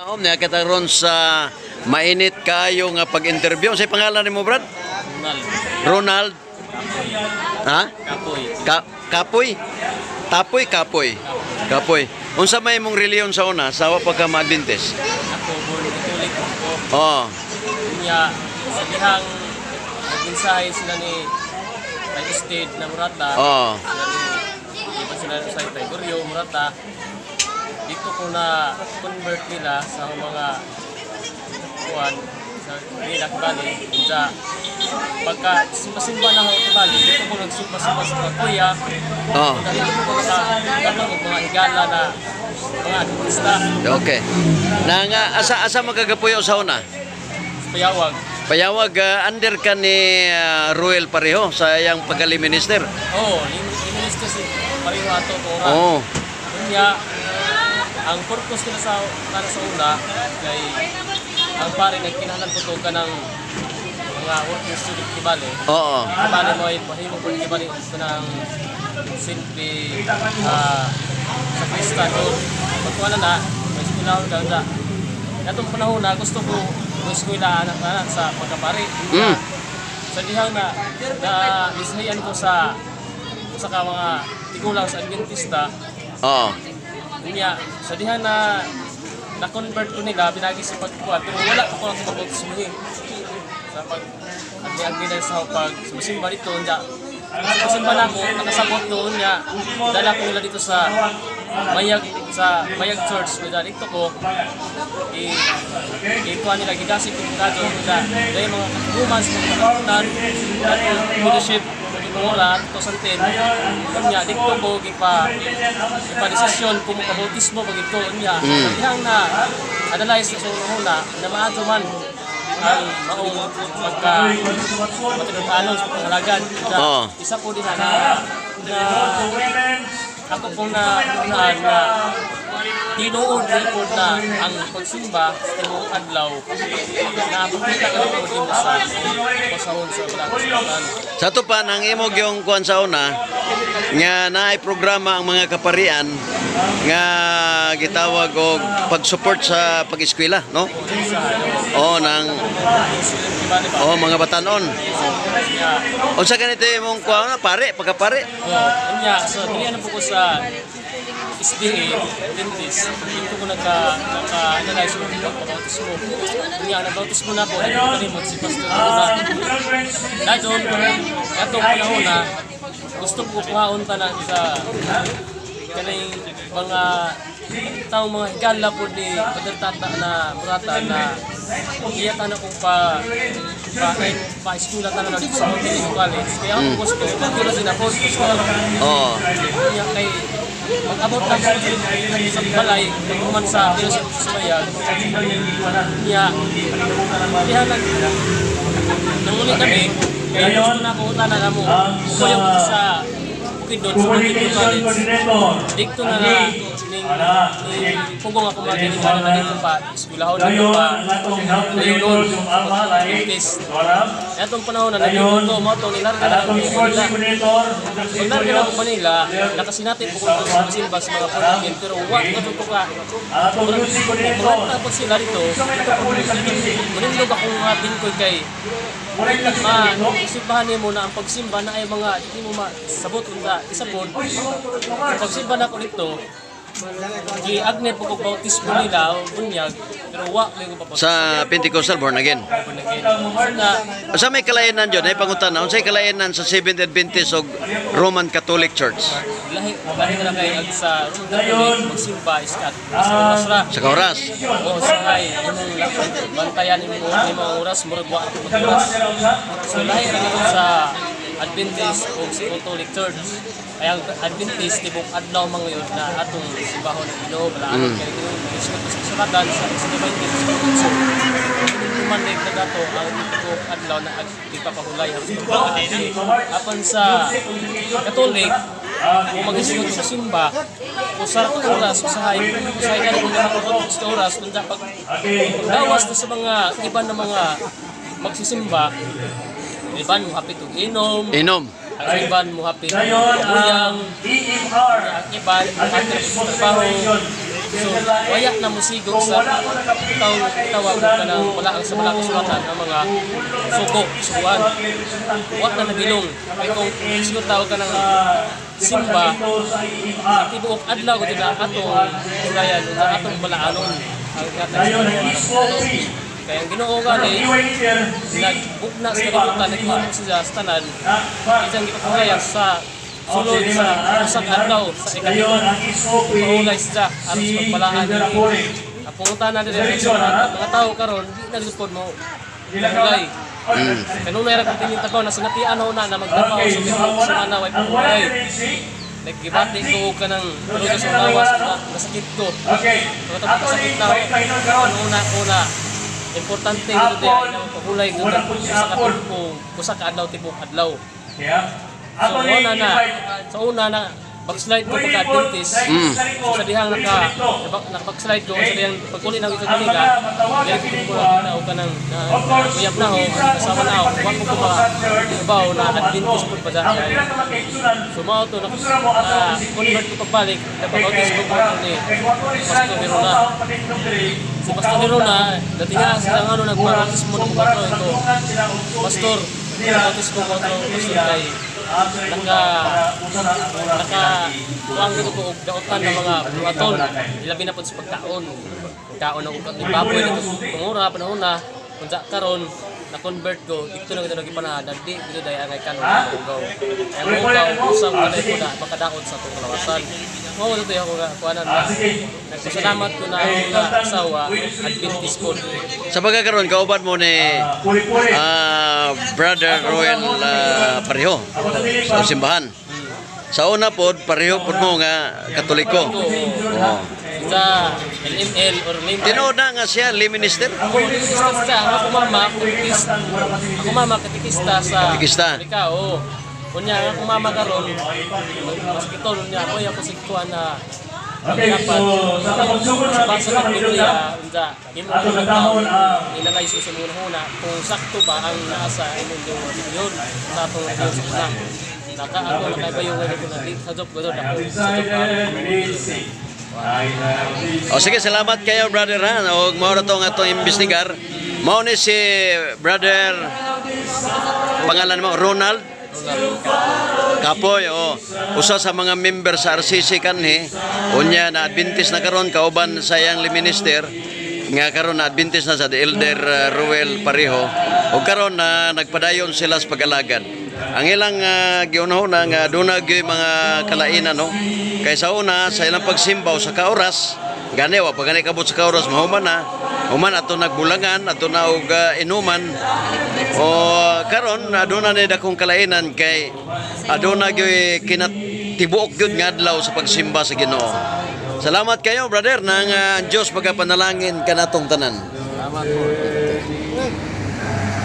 Om niya kita ron sa mainit kayo nga pag-interview. Unsay pangalan nimo, Brad? Ronald. Ronald. Ha? Kapoy. Kapoy? Tapoy, Kapoy. Kapoy. Unsa may imong relihiyon sa una sa wa pa ka ma-Adventist? Ako, born Catholic ko. Oh. Unya, sa dihang nagmensahe sila ni Tay Estate na Murata. Sila ni, di ba sila sa Tay Goryo, Murata. Dito ko na convert nila sa mga kuan sa nila kibali. Unya, pagka simba-simba na ako kibali, dito ko nagsimba-simba sa mga kuya. Dito ko naka og mga higala na mga Adventista. Okay. Na nga asa asa magagapuyo sa una? Sa Payawag. Payawag, under ka ni Ruel Pareho sa iyang pagkali minister. Oo, oh, ni-minister si Pareho ato ko nga. Unya, ang purpose nila sa para sa una kay ang pare nagkinahanglan po to kanang mga working student kibali. Kibali mo ay mahimo po kibali ito ng simple sa Kristan o pagkuha na na, may eskwela ka na. Atong panahon na gusto ko mo eskwela anak na sa pagkapari. Sa dihang na na bisayan ko sa sa ka mga tigulang sa Adventista. Unya, sa diha na na-convert ko nila binagi sa pagkuha, pero wala pa ko lang sa pag-bautismo sa pag agni na sa pag sumasimba dito. Unya, sa na ako nakasabot doon niya, dala ko nila dito sa Mayag Church. Unya, dito ko i ikuha nila, gidasig ko kadyo. Unya, dahil mga katuguman sa mga katugunan at leadership Mura 2010. Unya, dito ko gipa gipa desisyon kung makabautismo pag ito. Unya, dihang na analyze sa una na maadto man ang maong pagka matinud-anon sa pangalagad. Unya, isa po diha na na ako pong na unaan na tinuod po na ang pagsimba sa tibuok adlaw na makita ka po din sa pasahon sa Balaan. Sa ato pa nang imo gyung kuan sa una nga naay programa ang mga kaparian nga gitawag og pag-support sa pag-eskwela, no? Sa Oh, nang student kibali ba? Oh, mga batanon. Unya, Unsa ganito imong kuan na pare, pagkapare? Oh, unya, so dili na po ko sa SDA Adventist. Dito ko naka naka-analyze yung pagpabautismo. Unya, nabautismo na ako, hindi ko kalimot si Pastor Luna. Dayon, atong panahon na gusto ko kuhaon ta na sa kaning mga taong mga higala po ni Brother Tata na Murata na iya ta na kung pa pa pa eskwela ta na sa Mountain College. Kaya ako gusto, magdula din ako. Gusto niya kay mag-abot lang sa balay, paghuman sa fellowship sa Mayag. Niya, diha nag nanguni kami, kaya gusto na ako utanan na mo. Kuyog sa Bukidnon, sa Bukidnon College. Dito na na ning ning pugong ako magiging na dito pa eskwelahon dito pa ayun Adventist. Atong panahon na naging ko mo to nilarga na ako Manila. Paglarga na ako Manila, nakasinati po ko sa simba sa mga born again, pero wa na ko ka. Murag po sila dito. Manindog akong mga bingkoy kay ma simbahan nimo na ang pagsimba na ay mga di mo masabot unta isa pod. Sa pagsimba na ko dito, gi-agne po ko bautismo nila o bunyag, pero wa may ko Sa Pentecostal born again. Born again. So na Unsa may kalainan jud? Ay pangutan, unsay kalainan sa Seventh Adventist og Roman Catholic Church? Lahi lahi na kay ag sa Roman Catholic magsimba is kat sa oras ra. Sa oras. Oo, sa kay imong bantayan imong imong oras, murag wa ako oras. So lahi ra gid sa Adventist o sa Catholic Church. Ay ang Adventist tibok adlaw man ngayon na atong simbahon ng Ginoo, balaan kay Ginoo isgot sa kasulatan sa Exodo 20:8. Tumanig na dato ang tibok adlaw na ipapahulay ang. Apan sa Catholic, kung mag-isgot sa simba, usa ka oras, usahay, usahay gani kung lima ka oras, kung pag pagdawas na sa mga iba na mga magsisimba, iban mo hapit og inom, Inom. ang iban mo hapit og buyang, ang iban mo hapit sa trabaho. So, waya na musigo sa taw tawag ka ng wala ang sa mga kasulatan ang mga suko, sukuan. Wa na nabilong. Kay kung siguro tawag ka ng simba, tibuok adlaw gud na atong hulayan, na atong balaanon ang katag. Kaya ang Ginoo gani nagbugna sa kalibutan, naghimo siya sa tanan, isang gipapahayag sa sulod sa usa ka adlaw sa ikapito. Pahulay siya aron sa pagbalaan ni. Ang pangutana diri sa mga tao karon, di na lupod mo hulay. Kanunay ra kung tinitabaw na sinatian na na magtrabaho sa tibuok sa mga way pahulay. Naggibati ko ka ng luto sa lawas, nasakit ko. Pagkatapos nasakit na ako, una ko na importante gud di ay ang pahulay gud sa ka usa ka adlaw tibuok adlaw. So una na, sa una na backslide ko pagka Adventist. So sa dihang naka backslide ko sa dihang pagkuli na ko kaniga, dili ko ko na og kanang na uyab na ho, asawa na ako, wa ko ba ibaw na Adventist pud pa dahil. So mao to na convert ko pagbalik, napabautis ko ko ni Pastor Verona. Si Pastor Verona, datinga sila nga ano nagpabautismo na ko ito. Pastor, bautismo ko ito, pastor, kay naka naka kuang dito ko og dautan ng mga buhaton, ilabi na pod sa pagkaon. Pagkaon ng ukat ni baboy dito tungura panahon na unsa karon na convert ko dito na gito nagipanahadan di dito dahil angay kanon ang ugaw. Ang ugaw usang walay ko na makadaot sa atong kalawasan. Mao dito ako nga kuanan na nagpasalamat ko na ang mga asawa Adventist po. Sa pagkakaroon, kauban mo ni Brother Roel Pareho sa simbahan. Sa una pod, pareho pod mo nga Katoliko. Oh. Sa LML or Lim. Tinuod na nga siya, lay minister? Ako minister siya, ako mama, katekista. Ako mama katekista sa Katekista. Amerika, oo. Unya ako mama karon, mas kitol unya ako ako sigkuan na dapat sa basa ng Biblia unsa imo inalay sa imong huna kung sakto ba ang naa sa imong relihiyon sa atong relihiyon sa una. Naka ako nakaibayo nga ko na di sa job ko ako sa job. O sige, salamat kayo, brother, ha. Og mao ra to nga atong imbestigar. Mao ni si brother, pangalan mo Ronald Kapoy, o usa sa mga member sa RCC kanhi, unya na Adventist na karon kauban sa iyang minister nga karon na Adventist na sa the Elder Ruel Pareho ug karon na nagpadayon sila sa pag-alagad. Ang ilang giunahuna nga duna gyud mga kalainan, no, kay sa una sa ilang pagsimba sa kaoras gani, wa pa gani kabot sa kaoras mahuman na, human ato nagbulangan ato na og inuman. O karon aduna ni dakong kalainan kay aduna gyud kinatibuok gyud nga adlaw sa pagsimba sa Ginoo. Salamat kayo, brother, nang ang Dios magapanalangin kanatong tanan. Salamat po.